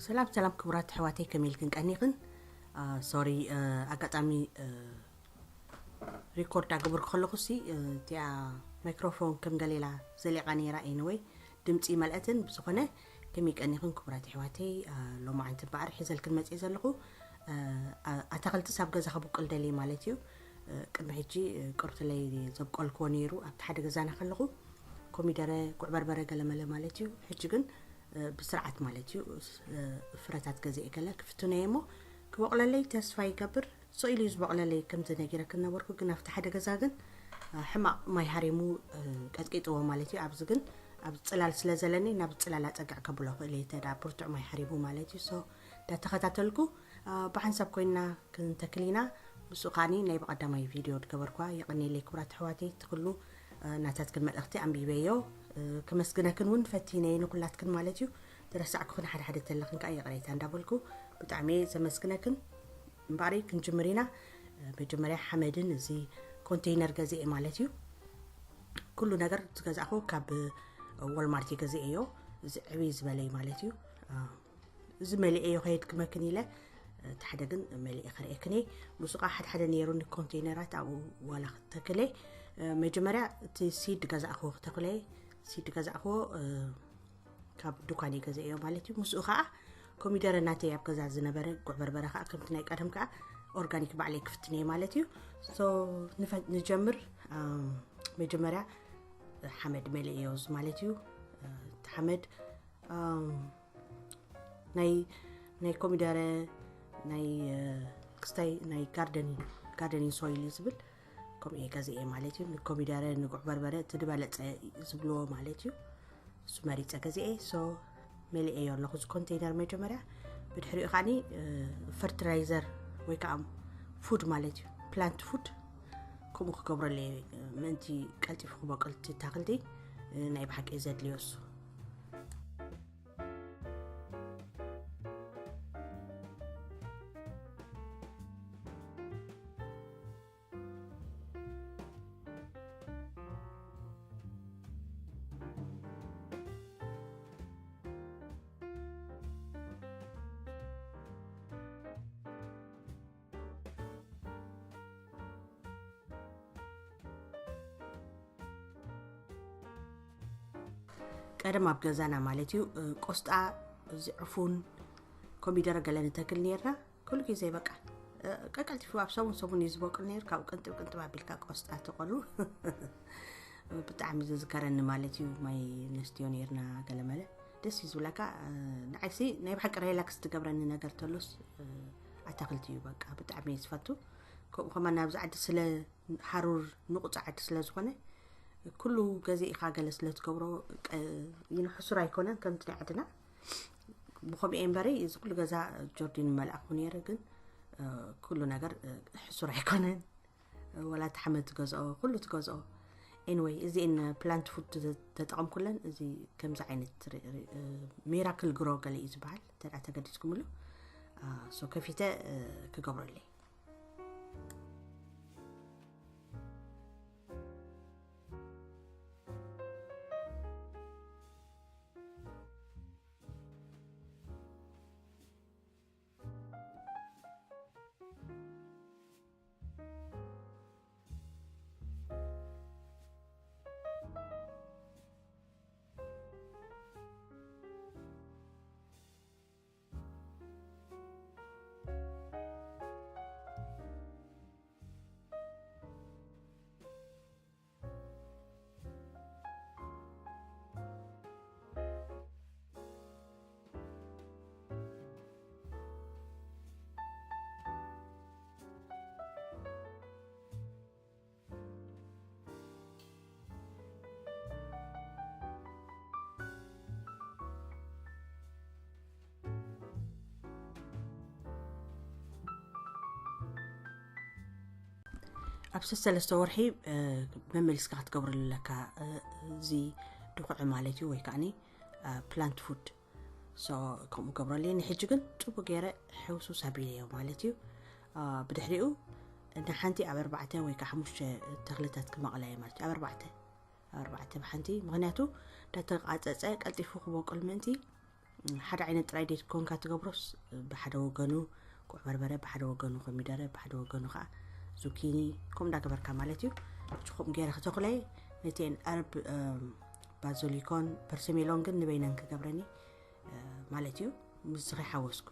ሰላም ሰላም ክቡራት ኣሕዋተይ፣ ከመይ ኢልክን ቀኒኽን? ሶሪ፣ ኣጋጣሚ ሪኮርድ ኣገብር ከለኹ ሲ እቲኣ ማይክሮፎን ከም ገሌላ ዘሊቓ ነይራ። ኤኒወይ ድምፂ መልአትን ብዝኾነ ከመይ ቀኒኽን ክቡራት ኣሕዋተይ? ሎማዓንቲ በዓር ሒዘልክን መፅእ ዘለኹ ኣታክልቲ ሳብ ገዛ ከብቁል ደልየ ማለት እዩ። ቅድሚ ሕጂ ቅርትለይ ዘብቆልክዎ ነይሩ ኣብቲ ሓደ ገዛና ከለኹ ኮሚደረ፣ ጉዕ በርበረ፣ ገለመለ ማለት እዩ። ሕጂ ግን ብስርዓት ማለት እዩ ፍረታት ገዚኤ ገለ ክፍትነየ እሞ ክበቕለለይ ተስፋ ይገብር። ስቕ ኢሉ እዩ ዝበቕለለይ ከምዚ ነጊረክን ነበርኩ፣ ግን ኣብቲ ሓደ ገዛ ግን ሕማቕ ማይ ሃሪሙ ቀጥቂጥዎ ማለት እዩ። ኣብዚ ግን ኣብ ፅላል ስለ ዘለኒ ናብ ፅላል ኣፀግዕ ከብሎ ክእል እየ፣ ተዳ ብርቱዕ ማይ ሃሪሙ ማለት እዩ። ሶ እንዳተኸታተልኩ ብሓንሳብ ኮይና ክንተክል ኢና። ምስኡ ከዓኒ ናይ ብቐዳማይ ቪድዮ ዝገበርኳ የቐንየለይ ክቡራት ኣሕዋተይ፣ ትክሉ ናታትክን መልእኽቲ ኣንቢበዮ። ከመስግነክን እውን ፈቲነ ንኩላትክን ማለት እዩ። ተረሳዕኩኽን ሓደ ሓደ ተለኽን ከዓ ይቕሬታ እንዳበልኩ ብጣዕሚ እየ ዘመስግነክን። እምበኣሪ ክንጅምር ኢና። መጀመርያ ሓመድን እዚ ኮንቴይነር ገዚኤ ማለት እዩ። ኩሉ ነገር ዝገዛእኹ ካብ ወልማርት ገዚኤዮ። እዚ ዕብይ ዝበለይ ማለት እዩ። እዚ መሊኤዮ ከየድክመክን ኢለ እቲ ሓደ ግን መሊኤ ከርእየክን እየ። ምስኡ ከዓ ሓደ ሓደ ነይሩኒ ኮንቴይነራት፣ ኣብኡ ዋላ ክተክለ። መጀመርያ እቲ ሲድ ገዛእክዎ ክተክለ፣ ሲድ ገዛእክዎ ካብ ዱካን እየ ገዛእዮ ማለት እዩ። ምስኡ ከዓ ኮሚደረ ናተይ ኣብ ገዛ ዝነበረ፣ ጉዕ በርበረ ከዓ ከምቲ ናይ ቀደም ከዓ ኦርጋኒክ ባዕለይ ክፍትን እየ ማለት እዩ። ሶ ንጀምር። መጀመርያ ሓመድ መሊኤዮ ማለት እዩ። እቲ ሓመድ ናይ ናይ ኮሚደረ ናይ ክስታይ ናይ ጋርደኒን ጋርደኒን ሶይል እዩ ዝብል፣ ከምኡ እየ ገዚኤ ማለት እዩ። ንኮሚደረ ንጉዕ በርበረ እቲ ዝበለፀ ዝብልዎ ማለት እዩ። እሱ መሪፀ ገዚኤ። ሶ መሊኤዮ ኣለኹ እዚ ኮንቴይነር መጀመርያ። ብድሕሪኡ ከዓኒ ፈርትላይዘር ወይ ከዓ ፉድ ማለት እዩ፣ ፕላንት ፉድ ከምኡ ክገብረለይ ምእንቲ ቀልጢፉ ክበቅል እቲ ታክልቲ ናይ ብሓቂ ዘድልዮ እሱ። ቀደም ኣብ ገዛና ማለት እዩ ቆስጣ፣ እዚ ዕፉን፣ ኮሚደረ ገለ ንተክል ነርና። ኩሉ ግዜ በቃ ቀቀልጢፉ ኣብ ሰሙን ሰሙን እዩ ዝበቁል ነይሩ። ካብኡ ቅንጥብ ቅንጥብ ኣቢልካ ቆስጣ ተቆሉ። ብጣዕሚ ዝዝከረኒ ማለት እዩ። ማይ ነስትዮ ነርና ገለመለ። ደስ እዩ ዝብለካ። ንዓይሲ ናይ ብሓቂ ሪላክስ ትገብረኒ ነገር ተሎስ ኣታክልቲ እዩ። በቃ ብጣዕሚ እየ ዝፈቱ። ከምኡ ከማን ናብዚ ዓዲ ስለ ሃሩር ንቑፅ ዓዲ ስለ ዝኾነ ኩሉ ገዚእኻ ገለ ስለ ትገብሮ ሕሱር ኣይኮነን ከምቲ ናይ ዓድና። ብኸምኡ እምበሪ እዚ ኩሉ ገዛ ጆርዲን መልኣኹ ነይረ፣ ግን ኩሉ ነገር ሕሱር ኣይኮነን። ወላ እቲ ሓመድ ትገዝኦ ኩሉ ትገዝኦ። ኤንወይ እዚኤን ፕላንት ፉድ ተጠቐምኩለን። እዚ ከምዚ ዓይነት ሚራክል ግሮ ገለ እዩ ዝበሃል፣ ተዳ ተገዲስኩምሉ። ሶ ከፊተ ክገብረለይ። ኣብ ሰለስተ ወርሒ መመሊስካ ክትገብረሉ ኣለካ። እዚ ድኩዒ ማለት እዩ፣ ወይ ከዓኒ ፕላንት ፉድ። ሶ ከምኡ ገብረለይ። ንሕጂ ግን ፅቡቅ ገይረ ሕውሱስ ኣቢለዮ ማለት እዩ። ብድሕሪኡ ንሓንቲ ኣብ ኣርባዕተ ወይ ከዓ ሓሙሽተ ተኽልታት ክመቕላ እየ ማለት እዩ። ኣብ ኣርባዕተ ኣብ ኣርባዕተ ብሓንቲ፣ ምክንያቱ እንዳተቃፀፀ ቀልጢፉ ክበቁል ምእንቲ ሓደ ዓይነት ጥራይ ደይ ኮንካ ትገብሮስ፣ ብሓደ ወገኑ ቁዕ በርበረ፣ ብሓደ ወገኑ ኮሚደረ፣ ብሓደ ወገኑ ከዓ ዙኪኒ፣ ከምኡ እንዳገበርካ ማለት እዩ። ሕጂ ከምኡ ገይረ ክተኽለይ፣ ነቲአን ኣርብ ባዞሊኮን ፐርሰሜሎን ግን ንበይነን ክገብረኒ ማለት እዩ። ምስዚ ከይሓወስኩ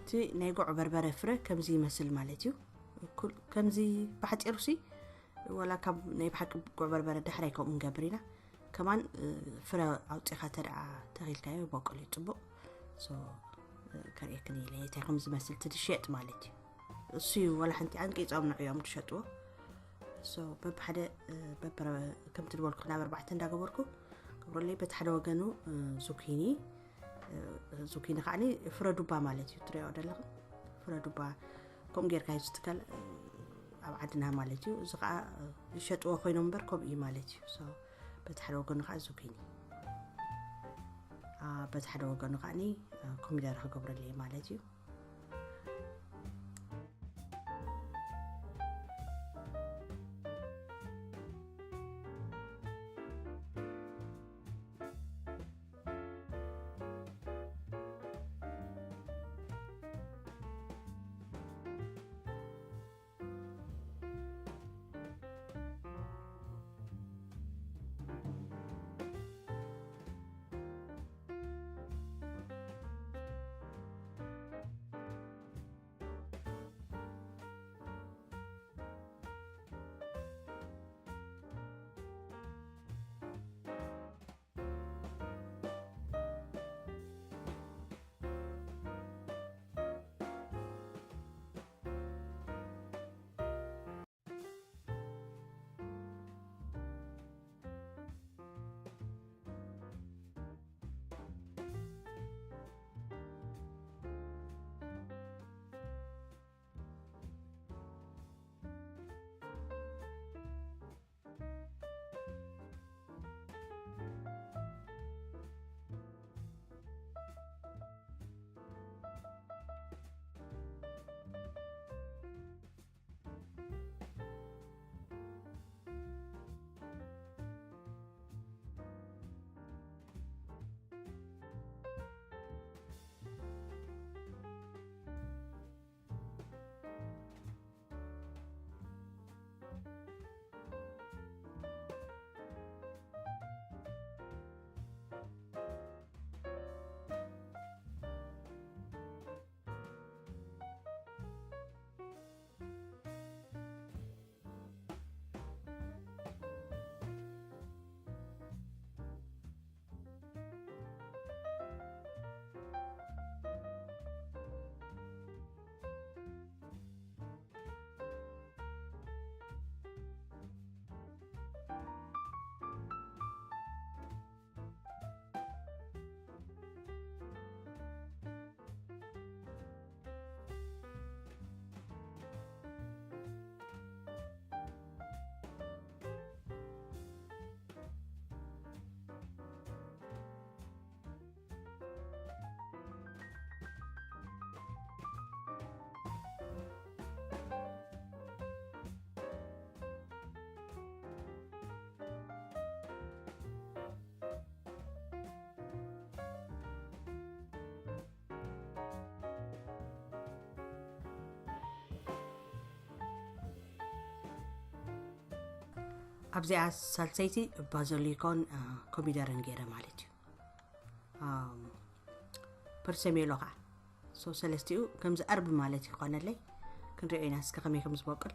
እቲ ናይ ጉዕ በርበረ ፍረ ከምዚ ይመስል ማለት እዩ። እኩል ከምዚ ብሓፂሩ ሲ፣ ወላ ካብ ናይ ብሓቂ ጉዕ በርበረ ዳሕራይ ከምኡ ንገብር ኢና። ከማን ፍረ ኣውፂኻ ተደኣ ተኺልካዮ ይበቁል እዩ ፅቡቅ። ከርእየክን ኢለ እንታይ ከም ዝመስል ትድሸጥ ማለት እዩ። እሱ እዩ ወላ ሓንቲ ኣንቂፆም ንዕዮም ትሸጥዎ። በብሓደ ከምቲ ዝበልኩ ናብ ኣርባዕተ እንዳገበርኩ ገብረለይ። በቲ ሓደ ወገኑ ዙኪኒ፣ ዙኪኒ ከዓ ፍረ ዱባ ማለት እዩ። ትሪኦ ዘለኹም ፍረ ዱባ ከምኡ ጌርካ እዩ ዝትከል ኣብ ዓድና ማለት እዩ። እዚ ከዓ ዝሸጥዎ ኮይኖም እምበር ከምኡ እዩ ማለት እዩ። በቲ ሓደ ወገኑ ከዓ ዙኪኒ፣ በቲ ሓደ ወገኑ ከዓ ኮሚደረ ክገብረለይ ማለት እዩ። ኣብዚኣ ሳልሰይቲ ባዞሊኮን ኮሚደረን ገይረ ማለት እዩ። ፐርሰሜሎ ከዓ ሶ ሰለስቲኡ ከምዚ ኣርብ ማለት ይኾነለይ። ክንሪኦ ኢና እስከ ከመይ ከም ዝበቁል።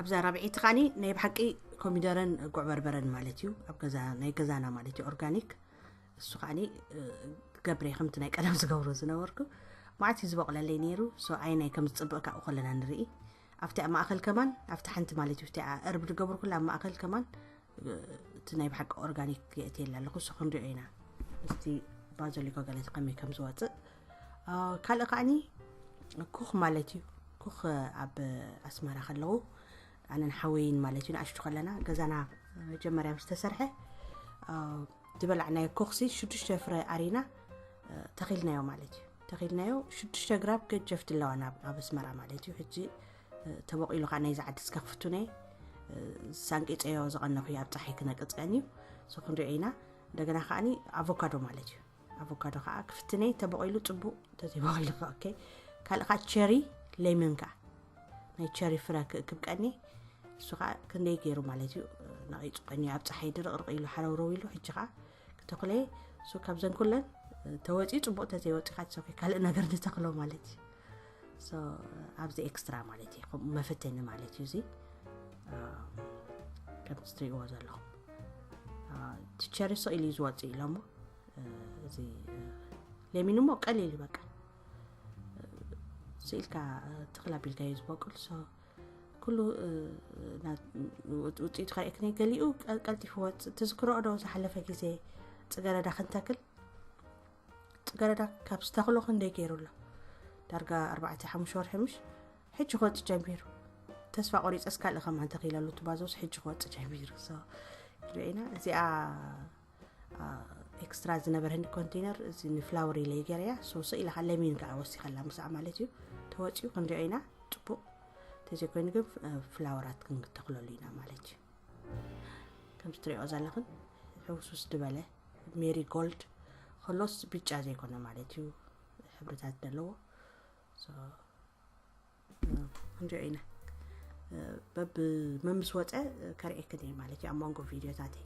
ኣብዛ ራብዒቲ ከዓኒ ናይ ብሓቂ ኮሚደረን ጉዕ በርበረን ማለት እዩ። ኣብ ገዛ፣ ናይ ገዛና ማለት እዩ፣ ኦርጋኒክ። እሱ ከዓኒ ገብረ ከምቲ ናይ ቀደም ዝገብሮ ዝነበርኩ ማዕት እዩ ዝበቕለለይ ነይሩ። ሶ ኣይ ናይ ከም ዝፅብቕ ካብኡ ከለና ንርኢ። ኣብቲ ኣብ ማእኸል ከማን ኣብቲ ሓንቲ ማለት እዩ፣ ኣብቲ ኣርብ ዝገብርኩላ ኣብ ማእኸል ከማን እቲ ናይ ብሓቂ ኦርጋኒክ የእትየላ ኣለኹ። እሱ ክንሪኦ ኢና። እስቲ ባዞሊኮ ገለ ከመይ ከም ዝወፅእ። ካልእ ከዓኒ ኩኽ ማለት እዩ። ኩኽ ኣብ ኣስመራ ከለዉ ኣነን ሓወይን ማለት እዩ ንኣሽቱ ከለና ገዛና መጀመርያ ምስ ተሰርሐ ዝበላዕናዮ ኮኽሲ ሽዱሽተ ፍረ ኣሪና ተኺልናዮ ማለት እዩ። ተኺልናዮ ሽዱሽተ ግራብ ገጀፍቲ ኣለዋ ናብ ኣብ ኣስመራ ማለት እዩ። ሕጂ ተበቂሉ ከዓ ናይዚ ዓዲ እስከ ክፍትነ ሳንቂፀዮ ዝቐነኹ ኣብ ፀሓይ ክነቅፀን እዩ። ሶ ክንሪኦ ኢና። እንደገና ከዓኒ ኣቮካዶ ማለት እዩ። ኣቮካዶ ከዓ ክፍትነ ተበቂሉ ፅቡቅ ተዘይበቂሉ ከዓ ኦኬ። ካልእ ከዓ ቸሪ ሌመን ከዓ ናይ ቸሪ ፍረ ክእክብ ቀኒ እሱ ከዓ ክንደይ ገይሩ ማለት እዩ ነቂፁ ቀኒ ኣብ ፀሓይ ድርቅርቅ ኢሉ ሓረውረው ኢሉ ሕጂ ከዓ ክተኽለ እሱ ካብዘን ኩለን ተወፂኡ ፅቡቅ ተዘይወፂ ከዓ ትሰኪ ካልእ ነገር ንተኽሎ ማለት እዩ። ሶ ኣብዚ ኤክስትራ ማለት እዩ መፈተኒ ማለት እዩ እዚ ከም ትሪእዎ ዘለኹም ቲቸሪ ስቕ ኢሉ እዩ ዝወፅእ ኢሎሞ እዚ ሌሚን እሞ ቀሊል እዩ በቃ ስኢልካ ትኽል ኣቢልካ እዩ ዝበቁል ሶ ኩሉ ውፅኢቱ ከርእክኒ ገሊኡ ቀልጢፉ ወፅ ትዝክሮ ዶ ዝሓለፈ ግዜ ፅገረዳ ክንተክል ፅገረዳ ካብ ዝተኽሎ ክንደይ ገይሩ ኣሎ ዳርጋ ኣርባዕተ ሓሙሽተ ወርሒ ምሽ ሕጂ ክወፅ ጀሚሩ ተስፋ ቆሪፀስ ካልእ ከማን ተኺለሉ ትባዞስ ሕጂ ክወፅ ጀሚሩ ሪኢና እዚኣ ኤክስትራ ዝነበረኒ ኮንቴነር እዚ ንፍላወር ኢለ ገረያ ሶ ኢላ ለሚን ከዓ ወሲኸላ ምስኣ ማለት እዩ ተወፂኡ ክንሪኦ ኢና ፅቡቅ ተዘይኮይኑ ግን ፍላወራት ክንተኽለሉ ኢና ማለት እዩ ከምዚ ትሪኦ ዘለኽን ሕውሱስ ዝበለ ሜሪ ጎልድ ከሎስ ብጫ ዘይኮነ ማለት እዩ ሕብርታት ዘለዎ ክንሪኦ ኢና በብ መምስ ወፀ ከርእየክን እየ ማለት እዩ ኣብ መንጎ ቪድዮታተይ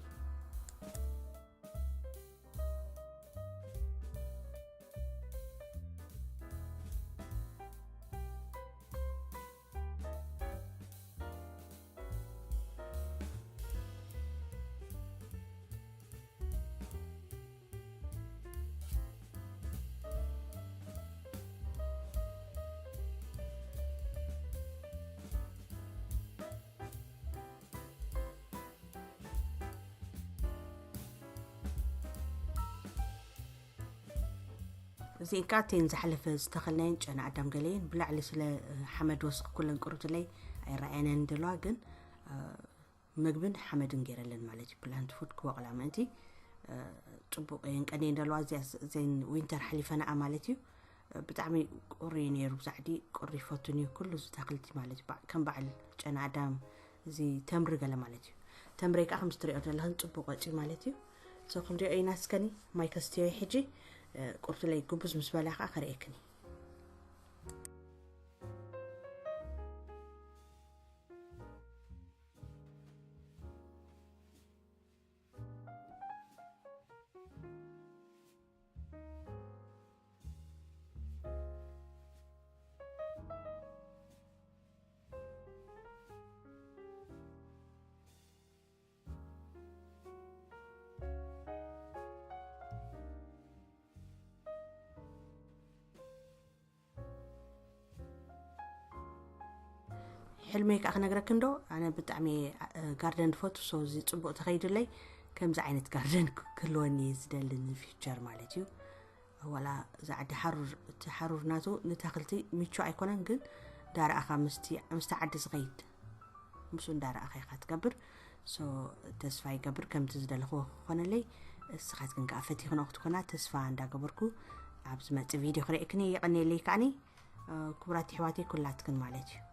እዚእን ከዓ እተን ዝሓለፈ ዝተኸልናየን ጨና ኣዳም ገለየን ብላዕሊ ስለ ሓመድ ወስኽ ኩለን ቅሩትለይ ኣይረኣየነን ደለዋ ግን ምግብን ሓመድን ገይረለን ማለት እዩ። ፕላንት ፉድ ክወቕላ ምእንቲ ጽቡቕ እየን ቀንደን ዘለዋ። እዚኣ ዜን ዊንተር ሓሊፈናኣ ማለት እዩ። ብጣዕሚ ቁሪ ነይሩ ብዛዕዲ። ቁሪ ይፈቱን እዩ ኩሉ ዝታክልቲ ማለት እዩ። ከም በዓል ጨና ኣዳም፣ እዚ ተምሪ ገለ ማለት እዩ። ተምረይ ከዓ ከምዚ ትሪኦ ዘለኽን ጽቡቕ ወፂ ማለት እዩ። ሶ ክንሪኦ ኢና እስከኒ። ማይ ከስትዮ ሕጂ። ቁርትለይ ጉቡዝ ምስ በላ ከዓ ከርእየክኒ። ሕልመይ ከዓ ክነግረክ እንዶ፣ ኣነ ብጣዕሚ ጋርደን ዝፈቱ። ሶ እዚ ፅቡቅ ተኸይዱለይ ከምዚ ዓይነት ጋርደን ክህልወኒ ዝደልን ፊቸር ማለት እዩ። ዋላ እዚ ዓዲ ሓሩር፣ እቲ ሓሩር ናቱ ንታክልቲ ምቹ ኣይኮነን፣ ግን ዳርኣኻ ምስቲ ዓዲ ዝኸይድ፣ ምስ እንዳረኣኻ ኢኻ ትገብር። ሶ ተስፋ ይገብር ከምቲ ዝደለኽዎ ክኾነለይ። እስኻትክን ከዓ ፈቲኽንኦ ክትኮና ተስፋ እንዳገበርኩ፣ ኣብ ዝመፅእ ቪድዮ ክርእየክን እየ። የቐንየለይ ከዓኒ ክቡራት ኣሕዋተይ ኩላትክን ማለት እዩ።